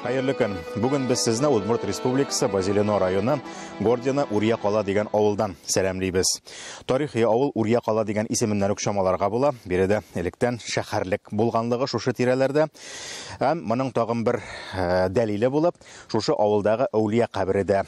Хәерле көн. Бүген без сезне Удмурт Республикасы Базилино районы Гордино Урья кала дигән авылдан сәламлибез. Тарихи авыл Урья кала дигән исеменнән үк чамаларга була. Биредә электән шәһәрлек булганлыгы шушы тирәләрдә. Һәм моның тагын бер дәлиле булып, шушы авылдагы әүлия кабере дә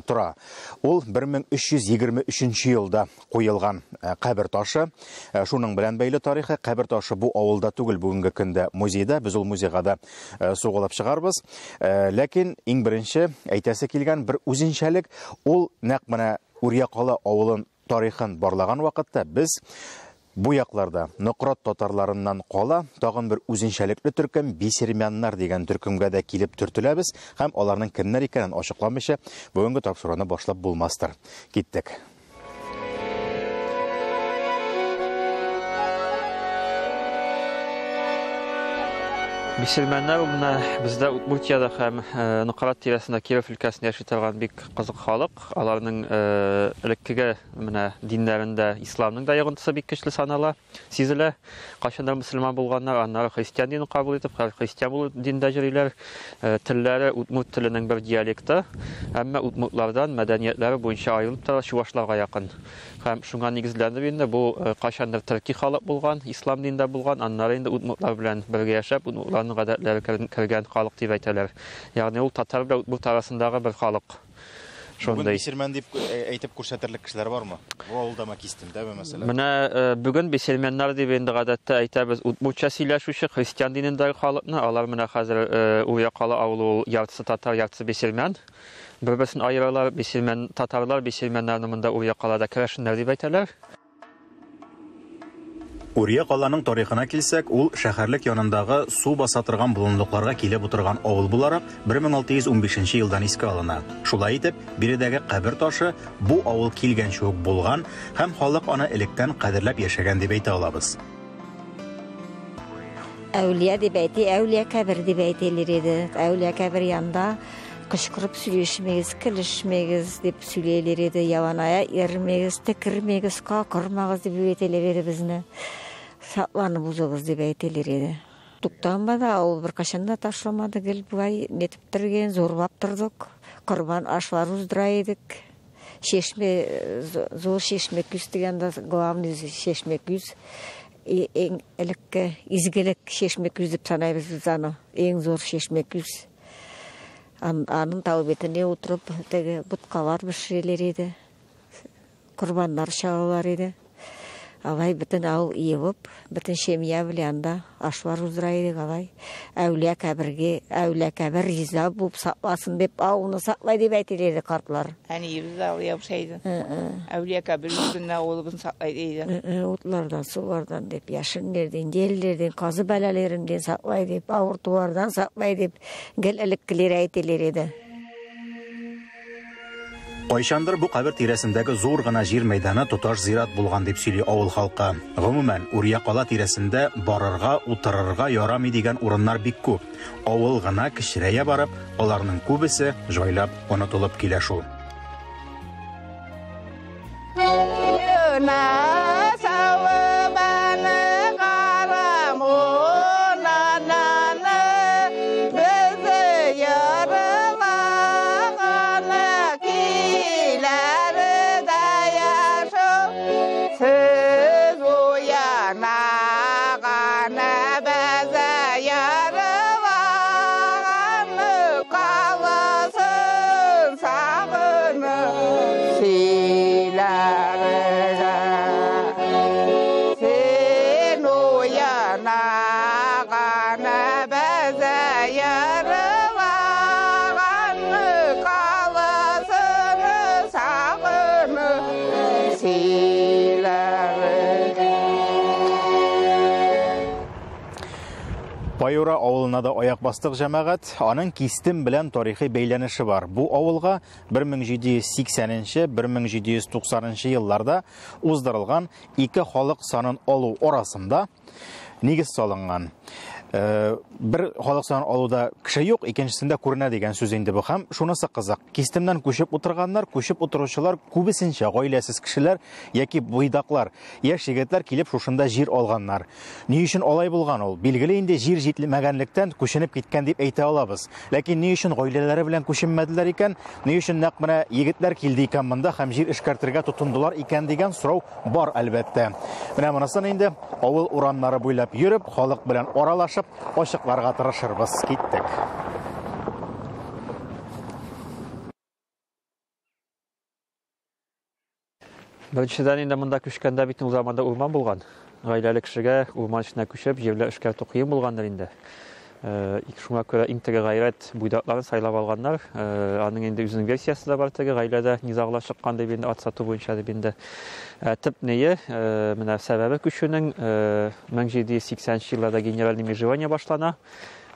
тора. Ул 1323 елда куелган кабер ташы. Шуның белән бәйле тарихы кабер ташы бу авылда түгел, бүгенге көндә музейда. Без ул музейга да сугылып чыгарбыз. Ләкин иң беренче әйтәсе килгән бер үзенчәлек, ул нәкъ менә Урья кала авылын тарихын барлаган вакытта без бу якларда Нократ татарларыннан кала тагын бер үзенчәлекле төркем бисермяннар дигән төркемгә дә килеп төртеләбез һәм аларның кемнәр икәнен ачыкламыйча бүгенге тапшыруны башлап булмастыр. Киттек. Бисермәннәр ул менә бездә Удмуртиядә һәм Нократ тирәсендә Киров өлкәсендә яши торган бик кызык халык. Аларның элеккеге менә диннәрендә исламның да йогынтысы бик көчле санала, сизелә. Кайчандыр мөселман булганнар, аннары христиан динен кабул итеп, хәзер христиан булып диндә йөриләр. Телләре удмурт теленең бер диалекты, әмма удмуртлардан мәдәниятләре буенча аерылып тора, чувашларга якын. Һәм шуңа нигезләнеп инде бу кайчандыр төрки халык булган, ислам динендә булган, аннары инде удмуртлар белән бергә яшәп, удмуртларның гадәтләре кергән халык дип әйтәләр. Ягъни ул татар белән удмурт арасындагы бер халык. Бүген Шундый. бисермән дип әйтеп күрсәтерлек кешеләр бармы? Бу авылдамы, Кистемдәме, мәсәлән? Менә бүген бисермәннәр дип инде гадәттә әйтәбез удмуртча сөйләшүче христиан динендәге халыкны. Алар менә хәзер Урья кала авылы ул яртысы татар, яртысы бисермән. Бер-берсен аералар, бисермән татарлар, бисермәннәрне монда Урья калада керәшеннәр дип әйтәләр. Урья каланың тарихына килсәк, ул шәһәрлек янындагы су баса торган болынлыкларга килеп утырган авыл буларак 1615 елдан искә алына. Шулай итеп, биредәге кабер ташы бу авыл килгәнче үк булган һәм халык аны электән кадерләп яшәгән дип әйтә алабыз. Әүлия дип әйтә, әүлия кабер дип әйтәләр иде. Әүлия кабер янында кычкырып сөйләшмәгез, көлешмәгез дип сөйләйләр иде. Яланая ермәгез, текермәгез, какырмагыз дип әйтәләр иде безне. Сакланып узыгыз дип әйтәләр иде. Туктанмады, авыл беркайчан да ташламады, гел болай нетеп торган, зурлап тордык. Корбан ашлар уздыра идек. Чишмә, зур чишмә күз дигәндә, главный чишмә күз. Иң элекке изгелек чишмә күз дип санайбыз без аны. Иң зур чишмә күз. Аның тау битенә утырып, теге буткалар пешерәләр иде. Корбаннар чалалар иде. Алай бөтен авыл иелеп, бөтен семья белән анда ашлар уздыра идек алай. Әүлия кабергә, әүлия кабер риза булып сакласын дип, авылны саклай дип әйтәләр иде картлар. Әниебез дә әүлия булса иде. Әүлия кабер өстендә авылыбызны саклай иде. Утлардан, сулардан дип, яшеннәрдән, җилләрдән, казы бәлаләреннән саклай дип, авыртулардан саклай дип, гел элеккеләр әйтәләр иде. Кайчандыр бу кабер тирәсендәге зур гына җир мәйданы тоташ зират булган дип сөйли авыл халкы. Гомумән, Урья кала тирәсендә барырга, утырырга ярамый дигән урыннар бик күп. Авыл гына кечерәя барып, аларның күбесе җайлап онытылып килә шул. Паюра авылына да аяк бастык, җәмәгать. Аның Кистем белән тарихи бәйләнеше бар. Бу авылга 1780-нче, 1790-нчы елларда уздырылган ике халык санын алу арасында нигез салынган. Бер халык санын алуда кеше юк, икенчесендә күренә дигән сүз инде бу. Һәм шунысы кызык, Кистемнән күчеп утырганнар, күчеп утыручылар күбесенчә гаиләсез кешеләр яки буйдаклар. Яшь егетләр килеп шушында җир алганнар. Ни өчен алай булган ул? Билгеле инде җир җитмәгәнлектән күченеп киткән дип әйтә алабыз. Ләкин ни өчен гаиләләре белән күченмәделәр икән? Ни өчен нәкъ менә егетләр килде икән монда һәм җир эшкәртергә тотындылар икән дигән сорау бар, әлбәттә. Менә монысын инде авыл урамнары буйлап йөреп, халык белән аралашып, ачыкларга тырышырбыз. Киттек. Беренчедән инде монда күчкәндә бит ул заманда урман булган. Гаиләле кешегә урман эченә күчеп, җирләр эшкәртү кыен булгандыр инде. Шуңа күрә иң теге гайрәт буйдакларын сайлап алганнар. Аның инде үзенең версиясе дә бар теге гаиләдә низаглар чыккан дип инде ат сату буенча дип инде. Төп нее, менә сәбәбе күчүнең 1780 елларда генеральный межевание башлана.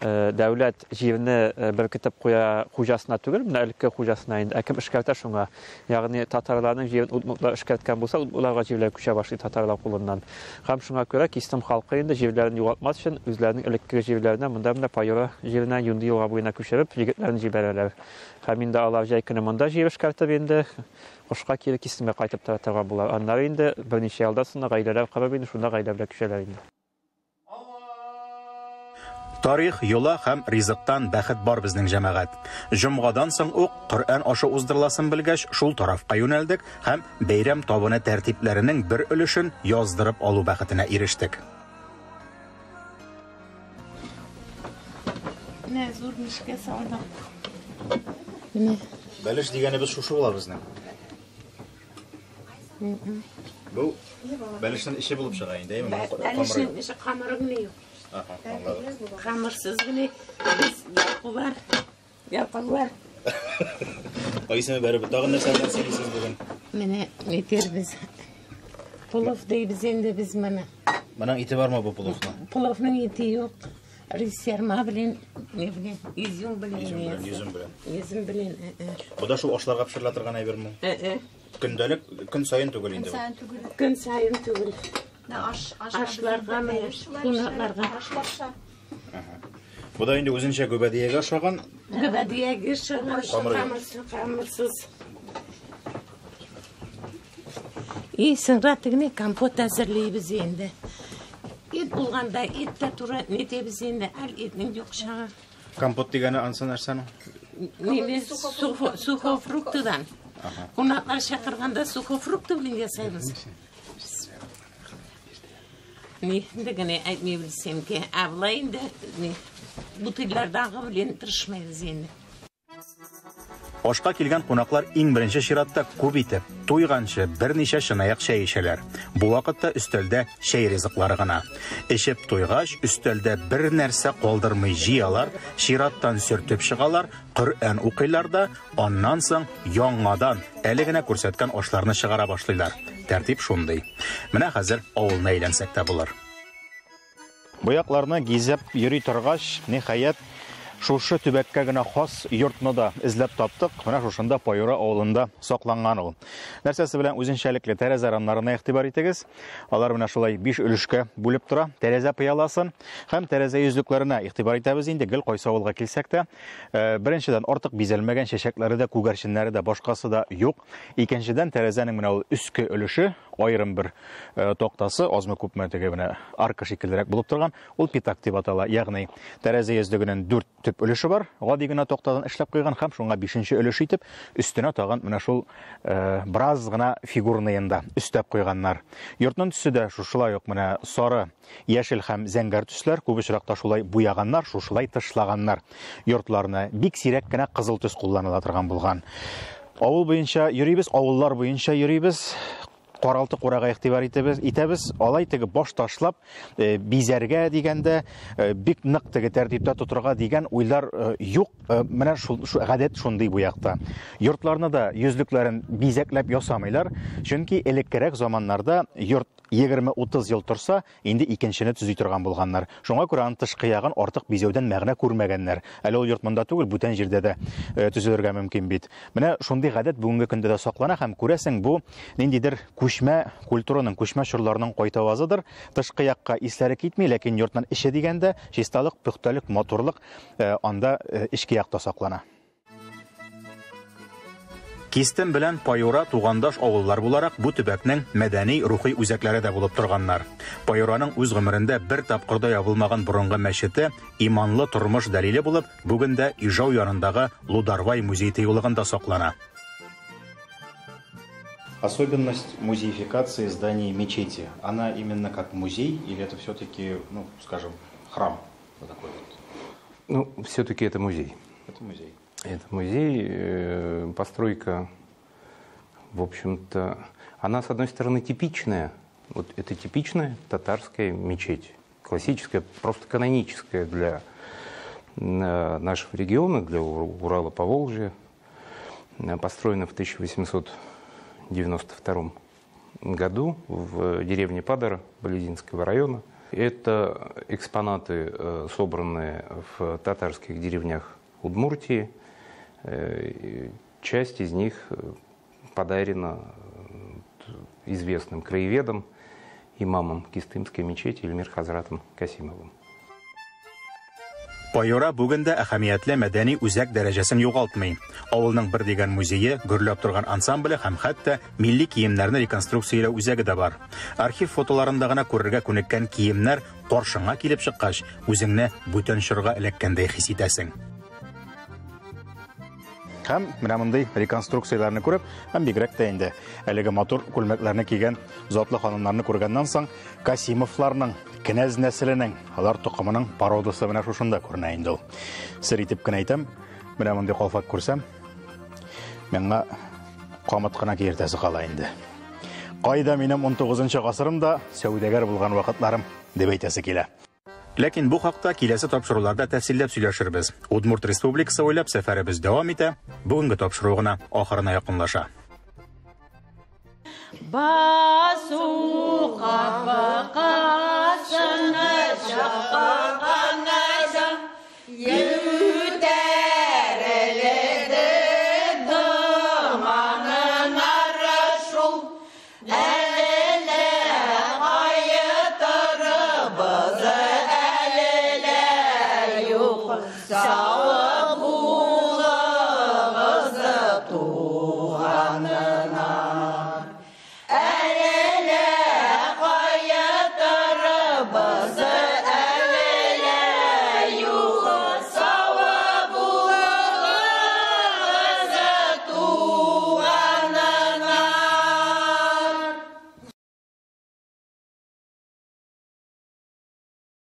Дәүләт җирне беркетеп куя хуҗасына түгел, менә элекке хуҗасына инде, ә кем эшкәртә шуңа. Ягъни татарларның җирен удмуртлар эшкәрткән булса, удмуртларга җирләр күчә башлый татарлар кулыннан. Һәм шуңа күрә Кистем халкы инде җирләрен югалтмас өчен үзләренең элеккеге җирләренә, монда менә Пайора җиренә, Юнды елга буена күчереп, егетләрен җибәрәләр. Һәм инде алар җәй көне монда җир эшкәртеп инде, кышка кире Кистемгә кайтып тора торган булалар. Аннары инде берничә елдан соң гаиләләр корып инде шунда гаилә белән күчәләр инде. Тарих, йола һәм ризыктан бәхет бар безнең җәмәгать. Җомгадан соң ук Коръән ашы уздырыласын белгәч, шул тарафка юнәлдек һәм бәйрәм табыны тәртипләренең бер өлешен яздырып алу бәхетенә ирештек. Менә зур мичкә салдык. Менә. Бәлеш дигәнебез шушы була безнең. Бу бәлешнең эче булып чыга инде, әйме? Бәлешнең эче камыры гына юк. Ага, аңладым. Камырсыз гына без ялкулар, ялкаулар. Исеме бәрібір. Тагын нәрсә белән сөйлисез бүген? Менә әйтербез. Плов дейбез инде без моны. Моның ите бармы бу пловның? Пловның ите юк. Рис ярма белән, не белән, изюм белән. Изюм белән, йөзем белән. Йөзем белән. Бу да шул ашларга пешерелә торган әйберме? Э-э. Көндәлек, көн саен түгел инде. Көн саен түгел. Көн саен түгел. Ашларга, кунакларга. Бу да инде үзенчә гөбәдиягә ошаган. Гөбәдиягә ошаган. Камырсыз, камырсыз. И соңра тегене компот әзерлибез инде. Ит булганда ит тә туры нитебез инде, әл итнең юк чагы. Компот дигәне ансы нәрсәне? Нене сухофруктыдан. Кунаклар чакырганда сухофрукты белән ясайбыз. Ни дигәне әйтми белсәм ки, ә болай инде ни бутыльлардагы белән тырышмайбыз инде. Ашка килгән кунаклар иң беренче чиратта күп итеп, туйганчы берничә чынаяк чәй эчәләр. Бу вакытта өстәлдә чәй ризыклары гына. Эчеп туйгач, өстәлдә бер нәрсә калдырмый җыялар, чираттан сөртеп чыгалар, Коръән укыйлар да, аннан соң яңадан әле генә күрсәткән ашларны чыгара башлыйлар. Тәртип шундый. Менә хәзер авылны әйләнсәк тә булыр. Бу якларны гизеп йөри торгач, ниһаять, шушы төбәккә генә хас йортны да эзләп таптык. Менә шушында Пайора авылында сакланган ул. Нәрсәсе белән үзенчәлекле? Тәрәзә рамнарына игътибар итегез. Алар менә шулай 5 өлешкә бүлеп тора. Тәрәзә пыяласын һәм тәрәзә йөзлекләренә игътибар итәбез инде. Гел кайсы авылга килсәк тә, беренчедән, артык бизәлмәгән, чәчәкләре дә, күгәрченнәре дә, башкасы да юк. Икенчедән, тәрәзәнең менә ул өске өлеше, аерым бер тактасы, азмы-күпме теге менә арка шикеллерәк булып торган, ул пятак дип атала. Ягъни тәрәзә йөзлегенең 4 төп өлеше бар, гади генә тактадан эшләп куйган һәм шуңа 5 өлеш итеп, өстенә тагын менә шул бераз гына фигурныен да өстәп куйганнар. Йортның төсе дә шушылай ук менә сары, яшел һәм зәңгәр төсләр, күп очракта шулай буяганнар, шушылай тышлаганнар. Йортларны бик сирәк кенә кызыл төс кулланыла торган булган. Авыл буенча йөрибез, авыллар буенча йөрибез. Каралты курага игътибар итәбез. Алай теге баш ташлап, бизәргә дигәндә, бик нык теге тәртиптә тотырга дигән уйлар юк. Менә шул гадәт шундый бу якта. Йортларны да йөзлекләрен бизәкләп ясамыйлар, чөнки элеккерәк заманнарда йорт 20-30 ел торса, инде икенчене төзи торган булганнар. Шуңа күрә аның тышкы ягын артык бизәүдән мәгънә күрмәгәннәр. Әле ул йорт монда түгел, бүтән җирдә дә төзелергә мөмкин бит. Менә шундый гадәт бүгенге көндә дә саклана һәм күрәсең, бу ниндидер күчеш Күчмә культураның, күчмә чорларның кайтавазыдыр. Тышкы якка исләре китми, ләкин йортның эче дигәндә чисталык, пөхтәлек, матурлык анда эчке якта саклана. Кистем белән Паюра тугандаш авыллар буларак бу төбәкнең мәдәни, рухи үзәкләре дә булып торганнар. Паюраның үз гомерендә бер тапкыр да ябылмаган борынгы мәчете иманлы тормыш дәлиле булып, бүген дә Ижау янындагы Лударвай музей тыюлыгында саклана. Особенность музеификации зданий мечети, она именно как музей или это все-таки, ну, скажем, храм? Вот такой вот? Ну, все-таки это музей. Это музей. Это музей, постройка, в общем-то, она, с одной стороны, типичная. Вот это типичная татарская мечеть. Классическая, просто каноническая для нашего региона, для Урала-Поволжья. Построена в 1892 году в деревне Падара Балезинского района. Это экспонаты, собранные в татарских деревнях Удмуртии. Часть из них подарена известным краеведом, имамом Кистымской мечети Эльмир Хазратом Касимовым. Паюра бүген дә әһәмиятле мәдәни үзәк дәрәҗәсен югалтмый. Авылның бер дигән музее, гөрләп торган ансамбле һәм хәтта милли киемнәрне реконструкцияләү үзәге дә бар. Архив фотоларында гына күрергә күнеккән киемнәр каршыңа килеп чыккач, үзеңне бүтән чорга эләккәндәй хис итәсең. Һәм менә мондый реконструкцияләрне күреп, һәм бигрәк тә инде әлеге матур күлмәкләрне кигән затлы ханымнарны күргәннән соң, Касимовларның, кенәз нәселенең, алар токымының пародасы менә шушында күренә инде ул. Сер итеп кенә әйтәм, менә мондый калфак күрсәм, миңа камыт кына киертәсе кала инде. Кайда минем 19 гасырымда сәүдәгәр булган вакытларым дип әйтәсе килә. Ләкин бу хакта киләсе тапшыруларда тәфсилләп сөйләшербез. Удмурт Республикасы буйлап сәфәребез дәвам итә. Бүгенге тапшыру гына ахырына якынлаша. Басу капкасына чыккан.